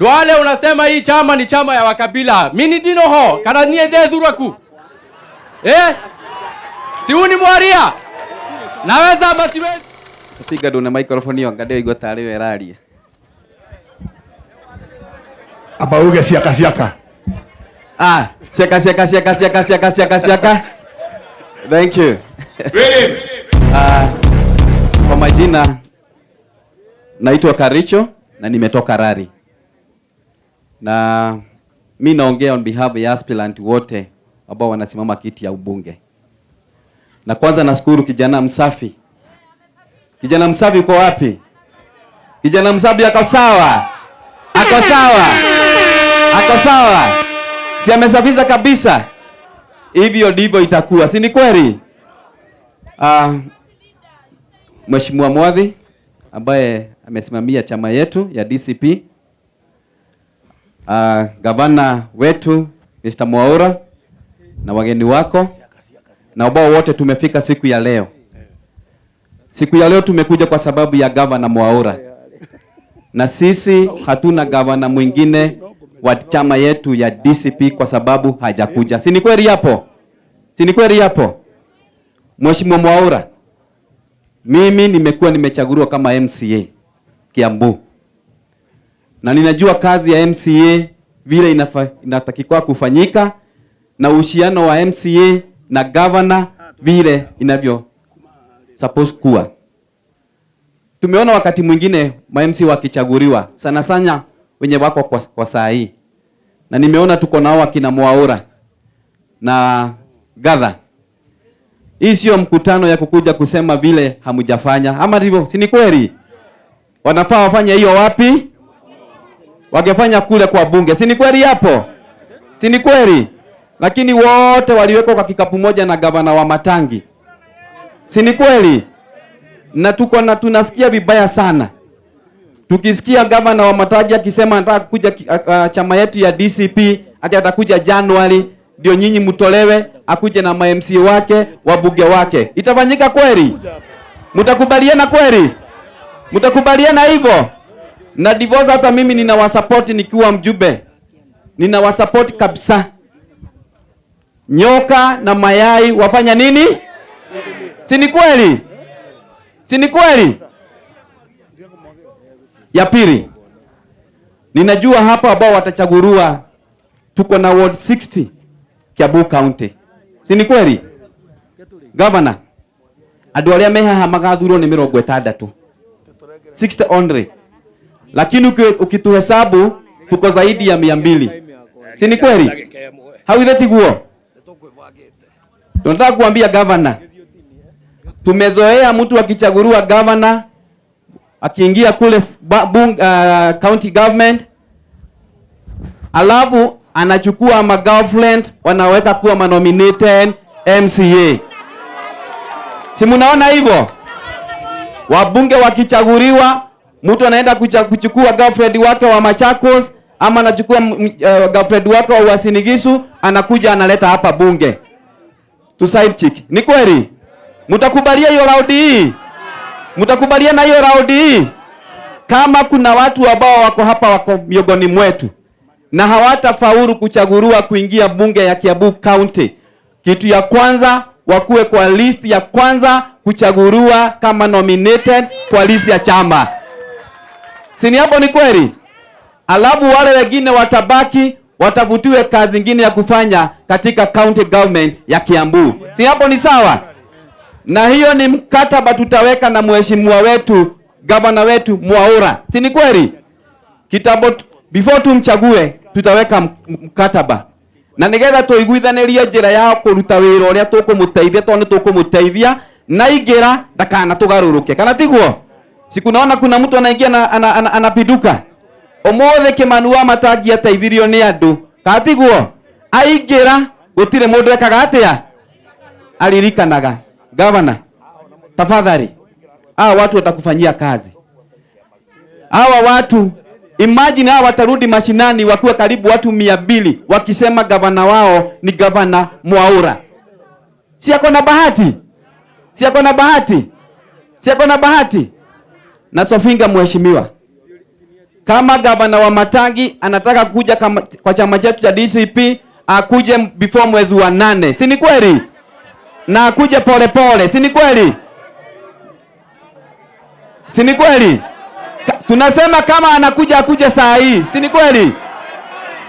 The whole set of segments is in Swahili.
Duale, unasema hii chama ni chama ya wakabila. Mimi ndinoho kana nie thethuraku. Eh? Si huu ni mwaria? Naweza ama siwezi? Sofinga, ndune microphone ĩyo anga ndĩraigua tarĩ we ĩraria. Amba uge ciaka ciaka. Ah, ciaka ciaka ciaka ciaka ciaka ciaka ciaka. Thank you. Ah, kwa majina naitwa Karicho na nimetoka Rari. Na mi naongea on behalf ya aspirant wote ambao wanasimama kiti ya ubunge. Na kwanza nashukuru kijana msafi. Kijana msafi uko wapi? Kijana msafi ako sawa? Ako sawa? Ako sawa? Si amesafisha kabisa? Hivyo ndivyo itakuwa, si ni kweli? Mheshimiwa Mwathi ambaye amesimamia chama yetu ya DCP, gavana wetu Mr. Mwaura na wageni wako na ambao wote tumefika siku ya leo. Siku ya leo tumekuja kwa sababu ya gavana Mwaura, na sisi hatuna gavana mwingine wa chama yetu ya DCP kwa sababu hajakuja. Si ni kweli hapo? Si ni kweli hapo? Mheshimiwa Mwaura, mimi nimekuwa nimechaguliwa kama MCA Kiambu, na ninajua kazi ya MCA vile inatakiwa kufanyika na uhusiano wa MCA na governor vile inavyo suppose kuwa. Tumeona wakati mwingine ma MCA wakichaguliwa sana sana wenye wako kwa saa hii, na nimeona tuko nao akina Mwaura na Gadha. Hii sio mkutano ya kukuja kusema vile hamujafanya, ama ndivyo? Si ni kweli? Wanafaa wafanye hiyo wapi? Wangefanya kule kwa bunge, si ni kweli hapo? Si ni kweli? Lakini wote waliwekwa kwa kikapu moja na gavana wa Matangi, si ni kweli? Na tuko na tunasikia vibaya sana tukisikia gavana wa Matangi akisema anataka kuja chama yetu ya DCP, ati atakuja Januari ndio nyinyi mtolewe, akuje na ma MCA wake, wabunge wake. Itafanyika kweli? Mtakubaliana kweli? Mtakubaliana hivyo? Na divorce, hata mimi ninawasupport nikiwa mjumbe, ninawasupport kabisa. Nyoka na mayai wafanya nini? Si ni kweli? Si ni kweli? Ya pili, ninajua hapa ambao watachaguliwa tuko na ward 60 Kiambu County. Si ni kweli? Governor, andu aria me haha magathurwo ni 60. 60 only. Lakini ukituhesabu tuko zaidi ya 200. Si ni kweli? Hau ithe tiguo? Tunataka kuambia governor, tumezoea mtu akichaguliwa governor akiingia kule county government, alafu anachukua ma girlfriend wanaweka kuwa ma nominated MCA. Si munaona hivyo? Wabunge wakichaguliwa, mtu anaenda kuchukua girlfriend wake wa Machakos ama anachukua girlfriend wake wa Uasin Gishu, anakuja analeta hapa bunge. Tu side chick. Ni kweli? Mtakubalia hiyo raundi hii? Mtakubalia na hiyo raundi hii? Kama kuna watu ambao wako hapa wako miongoni mwetu na hawatafaulu kuchaguliwa kuingia bunge ya Kiambu County, kitu ya kwanza wakuwe kwa list ya kwanza kuchaguliwa kama nominated kwa list ya chama. Si ni hapo ni kweli? Alafu wale wengine watabaki watafutiwe kazi nyingine ya kufanya katika county government ya Kiambu. Si hapo ni sawa? Na hiyo ni mkataba tutaweka na mheshimiwa wetu gavana wetu Mwaura. Si ni kweli? Kitambo before tumchague tutaweka mkataba na nigetha tuiguithanirie njira ya kuruta wira uria tukumuteithia, tondu ni tukumuteithia na ingira ndakana tugaruruke, kana tiguo? Siku naona kuna mtu anaingia na anapiduka umuthi Kimani wa Matangi ateithirio ni andu, kana tiguo? Aingira gutire mundu ekaga atia aririkanaga. Gavana, tafadhali, hawa watu watakufanyia kazi. Hawa watu, imagine hawa watarudi mashinani wakiwa karibu watu 200 wakisema gavana wao ni gavana Mwaura. Si ako na bahati? Si ako na bahati? Si ako na bahati? Na Sofinga, mheshimiwa, Kama gavana Wamatangi anataka kuja kwa chama chetu cha DCP, akuje before mwezi wa 8, si ni kweli? Na akuje polepole, si ni kweli? Si ni kweli? Tunasema kama anakuja akuje saa hii, si ni kweli?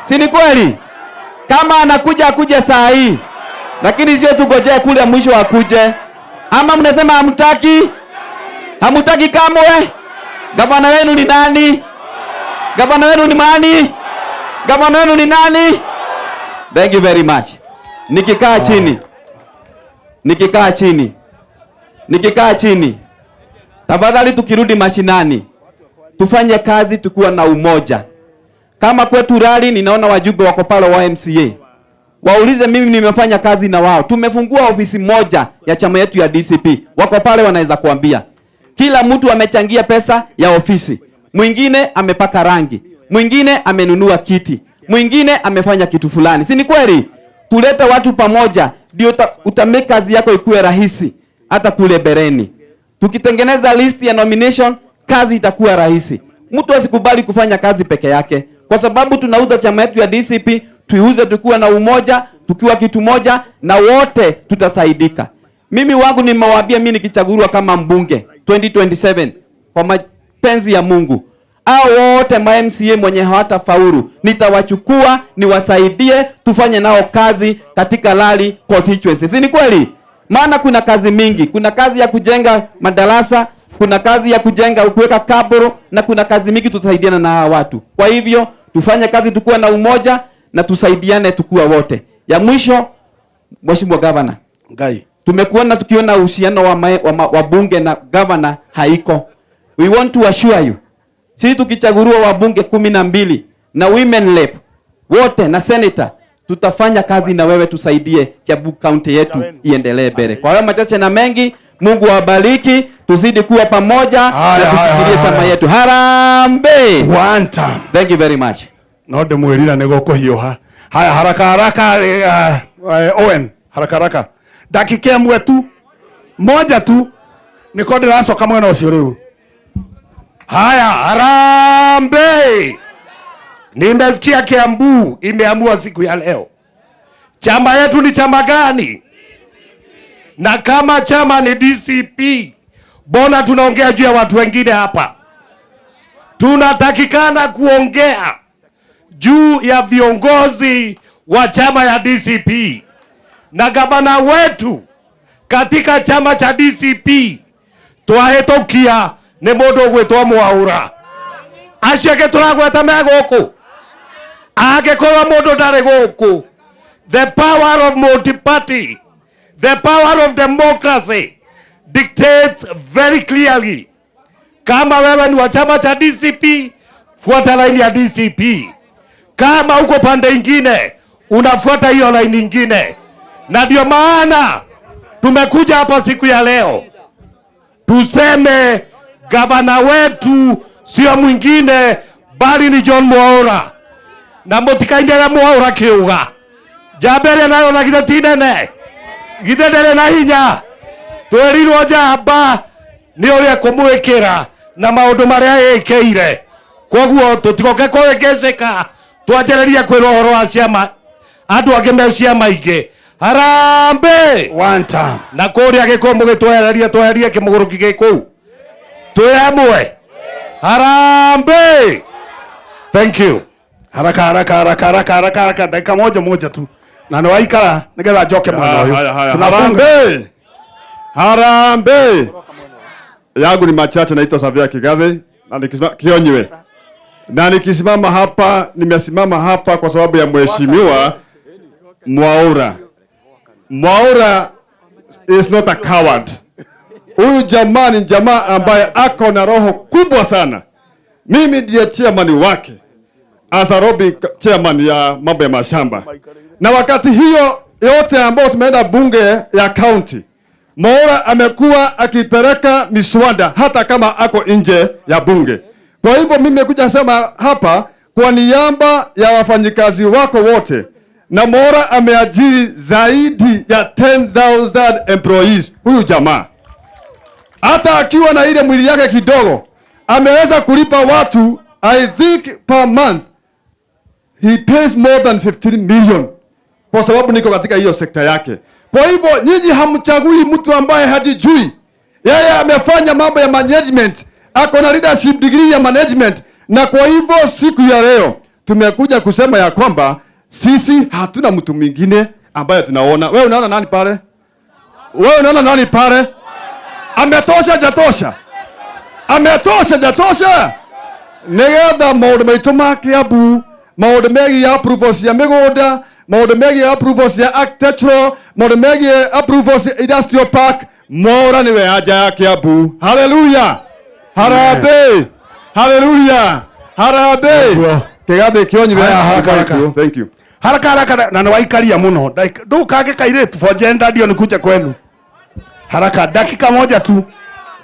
Si ni kweli? Kama anakuja akuje saa hii, lakini sio tugojee kule mwisho akuje. Ama mnasema hamtaki? Hamtaki kamwe? Gavana wenu ni nani? Gavana wenu ni nani? Gavana wenu ni nani? Thank you very much. Nikikaa chini. Nikikaa chini. Nikikaa chini. Tafadhali tukirudi mashinani, tufanye kazi tukiwa na umoja. Kama kwetu Lari, ninaona wajumbe wako pale wa MCA. Waulize mimi nimefanya kazi na wao. Tumefungua ofisi moja ya chama yetu ya DCP. Wako pale wanaweza kuambia. Kila mtu amechangia pesa ya ofisi. Mwingine amepaka rangi, mwingine amenunua kiti, mwingine amefanya kitu fulani. Si ni kweli? Tulete watu pamoja ndio utamake kazi yako ikuwe rahisi hata kule bereni. Tukitengeneza list ya nomination, kazi itakuwa rahisi. Mtu asikubali kufanya kazi peke yake, kwa sababu tunauza chama yetu ya DCP, tuiuze tukiwa na umoja, tukiwa kitu moja, na wote tutasaidika. Mimi wangu nimewaambia, mimi nikichaguliwa kama mbunge 2027 kwa mapenzi ya Mungu, hao wote ma MCA mwenye hawatafaulu nitawachukua niwasaidie, tufanye nao kazi katika Lari constituency. Si ni kweli? Maana kuna kazi mingi, kuna kazi ya kujenga madarasa, kuna kazi ya kujenga kuweka kabro, na kuna kazi mingi tutasaidiana na hawa watu. Kwa hivyo tufanye kazi tukuwa na umoja na tusaidiane tukuwa wote. Ya mwisho, Mheshimiwa Governor, Ngai. tumekuona tukiona uhusiano wa bunge na governor haiko. We want to assure you, sisi tukichaguliwa wabunge 12 na women rep wote na senator, tutafanya kazi na wewe, tusaidie Kiambu County yetu iendelee mbele. Kwa hayo machache na mengi, Mungu awabariki, tuzidi kuwa pamoja Haya, na tushikilie haya, chama haya. yetu. Harambee! One time. Thank you very much. No ndĩmwĩrire nĩ gũkũhiũha. Haya, haraka haraka, Owen, haraka haraka, dakika ĩmwe tu, moja tu, nĩko ndĩracoka mwena ũcio rĩu. Haya, harambee! Nimesikia Kiambu imeamua siku ya leo. Chama yetu ni chama gani? Na kama chama ni DCP, mbona tunaongea juu ya watu wengine hapa? Tunatakikana kuongea juu ya viongozi wa chama ya DCP na gavana wetu katika chama cha DCP twahĩtũkia nĩ mũndũ ũgwĩtwo Mwaũra. Acio angĩ tũragweta me gũkũ, angĩkorwo mũndũ ndarĩ gũkũ, the power of multi-party, the power of democracy dictates very clearly, kama wewe ni wa chama cha DCP, fuata laini ya DCP. Kama uko pande ingine, unafuata hiyo laini ingine. Na ndio maana tumekuja hapa siku ya leo tuseme gavana wetu sio mwingine bali ni John Mwaura, na mutikainere Mwaura kiuga njamba ĩrĩa nayo na githĩ ti nene, githĩ ndĩrĩ na hinya? Twĩrirwo njamba nĩ ũrĩa kũmwĩkĩra na maũndũ marĩa ĩkĩire. Koguo tũtigoke kũhĩngĩcĩka twanjĩrĩrie kwĩrwo ũhoro wa ciama andũ angĩ me ciama ingĩ. Harambee! One time. Na kũrĩa gĩkũ mũgĩtwehereria tweherie kĩmũgũrũki gĩkũu twĩ hamwe. Harambee! Thank you. Haraka haraka haraka haraka haraka haraka, dakika moja moja tu, na nĩ waikara nĩgetha njoke mwena ũyũ. Haya, haya. Tunafunga. Harambee! Harambee! Yangu ni machache. Naitwa Savia Kigathi na nikisimama Kionywe, na nikisimama hapa, nimesimama hapa kwa sababu ya Mheshimiwa Mwaura. Mwaura is not a coward. Huyu jamaa ni jamaa ambaye ako na roho kubwa sana. Mimi ndiye chairman wake as a lobby chairman ya mambo ya mashamba, na wakati hiyo yote ambao tumeenda bunge ya county, Mwaura amekuwa akipeleka miswada hata kama ako nje ya bunge. Kwa hivyo mimi nimekuja sema hapa kwa niaba ya wafanyikazi wako wote, na Mwaura ameajiri zaidi ya 10,000 employees. Huyu jamaa hata akiwa na ile mwili yake kidogo ameweza kulipa watu I think per month he pays more than 15 million kwa sababu niko katika hiyo sekta yake. Kwa hivyo nyinyi hamchagui mtu ambaye hajijui. Yeye amefanya mambo ya management, ako na leadership degree ya management, na kwa hivyo siku ya leo tumekuja kusema ya kwamba sisi hatuna mtu mwingine ambaye tunaona. Wewe unaona nani pale? Wewe unaona nani pale? Ametosha jatosha? Ametosha jatosha? Nigetha maundu maitu ma Kiambu, maundu megiĩ approvals cia mĩgũnda, maundu megiĩ approvals cia architectural, maundu megiĩ approvals cia industrial park, Mwaura niwe anja ya Kiambu. Haleluya, harambee, haleluya, harambee. Nĩguo. Kĩgathĩ kĩonyire. Haya, haraka, haraka. Thank you. Haraka haraka, na nĩwaikaria mũno. Ndũkange kairĩtu for gender ndio nikuje kwenu haraka, dakika moja tu.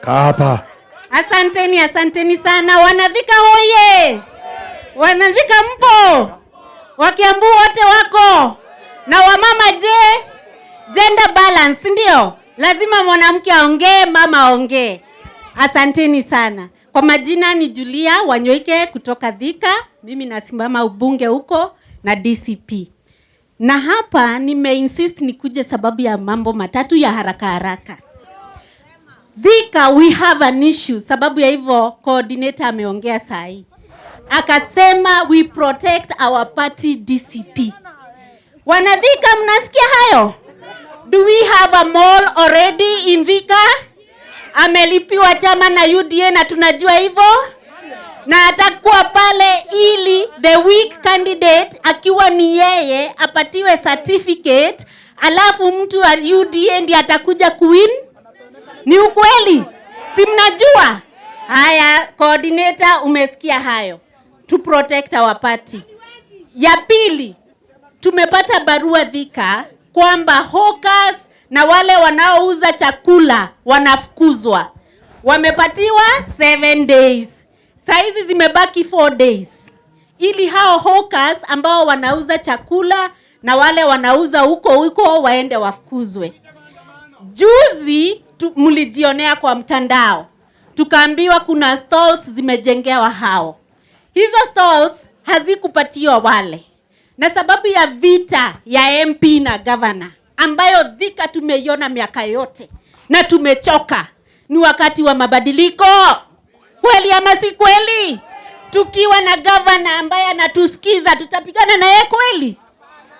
Kaa hapa. Asanteni, asanteni sana Wanathika hoye! Wanathika mpo? Wakiambu wote wako na wamama je? Gender balance ndio lazima mwanamke aongee, mama aongee. Asanteni sana. Kwa majina ni Julia Wanyoike kutoka Thika. Mimi nasimama ubunge huko na DCP, na hapa nimeinsist nikuje sababu ya mambo matatu ya haraka haraka. Thika we have an issue. Sababu ya hivyo coordinator ameongea saa hii akasema we protect our party DCP. Wanathika, mnasikia hayo? Do we have a mall already in Thika? Amelipiwa chama na UDA na tunajua hivyo, na atakuwa pale ili the weak candidate akiwa ni yeye apatiwe certificate, alafu mtu wa UDA ndiye atakuja kuwin. Ni ukweli, si mnajua haya? Coordinator, umesikia hayo, to protect our party. Ya pili, tumepata barua Thika kwamba hawkers na wale wanaouza chakula wanafukuzwa, wamepatiwa 7 days, saizi zimebaki 4 days, ili hao hawkers ambao wanauza chakula na wale wanauza huko huko waende wafukuzwe. Juzi mlijionea kwa mtandao, tukaambiwa kuna stalls zimejengewa hao. Hizo stalls hazikupatiwa wale, na sababu ya vita ya MP na governor ambayo Thika tumeiona miaka yote na tumechoka. Ni wakati wa mabadiliko, kweli ama si kweli? Tukiwa na governor ambaye anatusikiza, tutapigana na yeye kweli?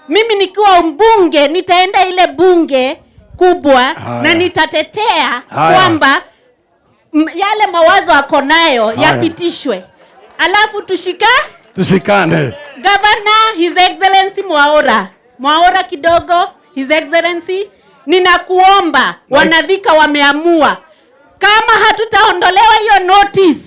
Mimi nikiwa mbunge nitaenda ile bunge kubwa Haya. Na nitatetea Haya. kwamba yale mawazo ako nayo Haya. yapitishwe, alafu tushika Tushikane. Governor His Excellency Mwaura, Mwaura kidogo, His Excellency, ninakuomba, Wanathika wameamua kama hatutaondolewa hiyo notice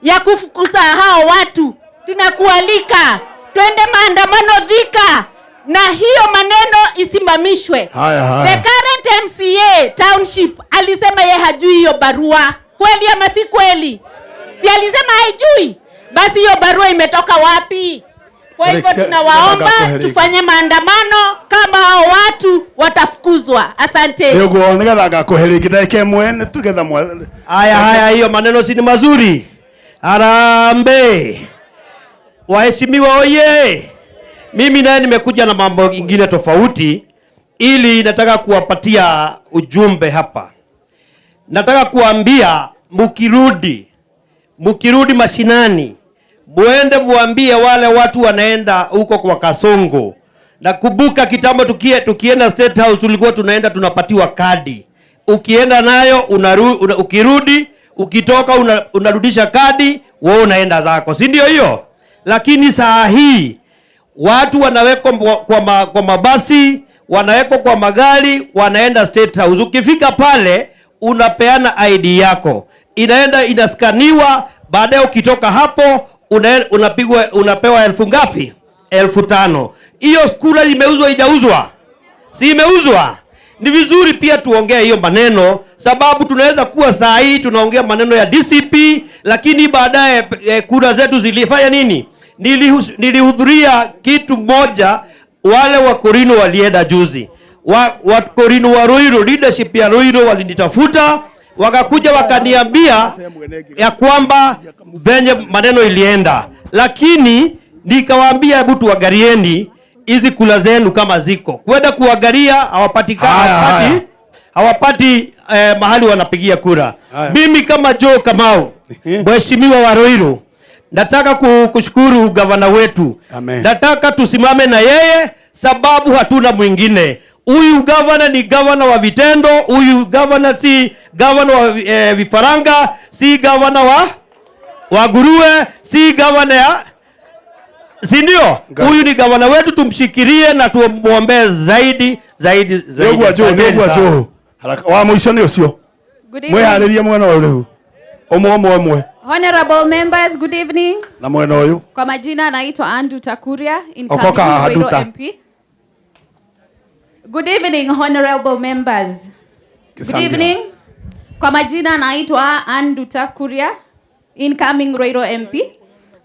ya kufukuza hao watu, tunakualika twende maandamano Thika na hiyo maneno isimamishwe. Haya, haya. The current MCA township alisema ye hajui hiyo barua, kweli ama si kweli? Si alisema haijui? Basi hiyo barua imetoka wapi? Kwa hivyo tunawaomba tufanye maandamano kama hao watu watafukuzwa. Asante. Nĩguo nĩgetha ngakũhe rĩngĩ ndagĩka ĩmwe nĩ tugetha mwa. Haya haya, hiyo maneno si ni mazuri? Harambee! Waheshimiwa oye! Mimi naye nimekuja na mambo ingine tofauti, ili nataka kuwapatia ujumbe hapa. Nataka kuambia mukirudi mashinani, muende muambie wale watu wanaenda huko kwa Kasongo. Nakumbuka kitambo tukienda State House tulikuwa tunaenda tunapatiwa kadi. Ukienda nayo ukirudi, ukitoka unarudisha kadi, wewe unaenda zako, si ndio hiyo? Lakini saa hii watu wanawekwa kwa mabasi, wanawekwa kwa magari, wanaenda State House. Ukifika pale unapeana ID yako, inaenda inaskaniwa. Baadaye ukitoka hapo unapigwa, unapewa elfu ngapi? 5,000. Hiyo kura imeuzwa, ijauzwa? Si imeuzwa? Ni vizuri pia tuongee hiyo maneno, sababu tunaweza kuwa saa hii tunaongea maneno ya DCP, lakini baadaye kura zetu zilifanya nini? Nilihudhuria kitu moja, wale wa Korino walienda juzi. Wa Korino wa Ruiru, leadership ya Ruiru walinitafuta Wakakuja wakaniambia ya kwamba venye maneno ilienda, lakini nikawaambia hebu tuangalieni hizi kura zenu kama ziko kwenda kuangalia, hawapatikani, Haya, hawapati, haya. hawapati mahali wanapigia kura. Haya. Mimi kama Joe Kamau, mheshimiwa wa Ruiru, nataka kushukuru gavana wetu. Amen. Nataka tusimame na yeye sababu hatuna mwingine. Huyu gavana ni gavana wa vitendo, huyu gavana si gavana wa vifaranga, si gavana wa nguruwe, si gavana ya, si ndio? Huyu ni gavana wetu, tumshikilie na tumwombee zaidi zaidi zaidi. Nĩũguo Joe, Asanteni nĩũguo sana. Joe. Haraka wa mũico nĩ ũcio. Good evening. Mwĩharĩrie mwena ũyũ rĩu. Ũmwe ũmwe ũmwe Honorable members, good evening. Na mwena ũyũ. Kwa majina naitwa Andrew Takuria, incoming Okoka Ruiru Haduta. MP. Good evening, honorable members. Good Kisangira. evening. Kwa majina naitwa Andrew Takuria, incoming Ruiru MP.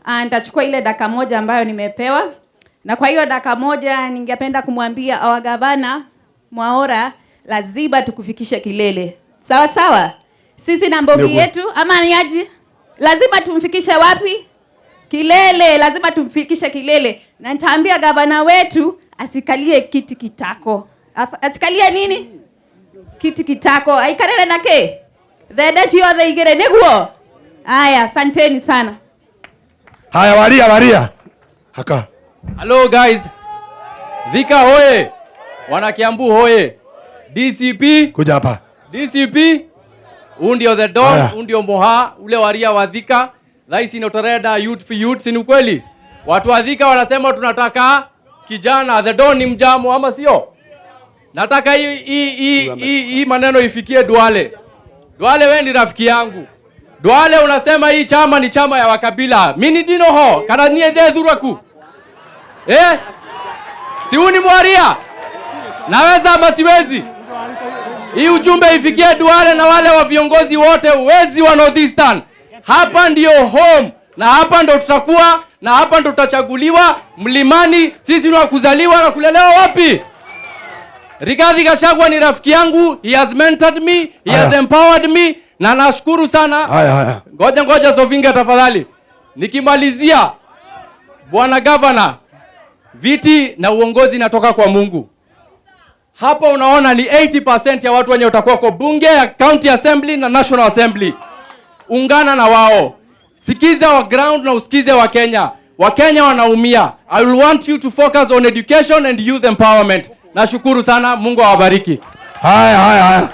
Ah, nitachukua ile dakika moja ambayo nimepewa, na kwa hiyo dakika moja ningependa kumwambia our gavana Mwaura, lazima tukufikishe kilele. Sawa sawa, sisi na mbogi Ndio. yetu ama ni aje? Lazima tumfikishe wapi? Kilele, lazima tumfikishe kilele, na nitaambia gavana wetu asikalie kiti kitako. Asikalie nini? Kiti kitako, aikarere nake thende ciothe igĩrĩ nĩguo. Aya, asanteni sana. Haya, waria waria. Haka. Hello guys. Thika hoye. Wana Kiambu hoye. DCP, Kuja hapa. DCP. Huu ndio the don, Haya. huu ndio moha, ule waria wa Thika. Thaa ici no youth for youth, si ni ukweli? Watu wa Thika wanasema tunataka kijana, the don ni mjamo ama sio? Nataka hii maneno ifikie Duale. Duale, wewe ni rafiki yangu. Duale, unasema hii chama ni chama ya wakabila. Mimi ndinoho kana nie thuraku. Eh? Si huu ni mwaria? Naweza ama siwezi? Hii ujumbe ifikie Duale na wale wa viongozi wote wezi wa Northeastern. Hapa ndio home na hapa ndo tutakuwa na hapa ndo tutachaguliwa mlimani. Sisi ni wa kuzaliwa na kulelewa wapi? Rigathi Gachagua ni rafiki yangu, he has mentored me, he has Haya. empowered me na nashukuru sana. Haya haya. Ngoja ngoja Sofinga tafadhali. Nikimalizia, Bwana Gavana, viti na uongozi inatoka kwa Mungu. Hapa unaona ni 80% ya watu wenye utakuwa kwa bunge ya County Assembly na National Assembly. Ungana na wao, sikiza wa ground na usikize wa Kenya. Wakenya wanaumia. I will want you to focus on education and youth empowerment. Nashukuru sana, Mungu awabariki. Haya haya haya.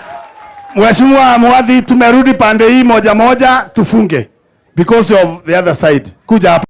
Mheshimiwa Mwadhi, tumerudi pande hii moja moja, tufunge because of the other side. Kuja hapa.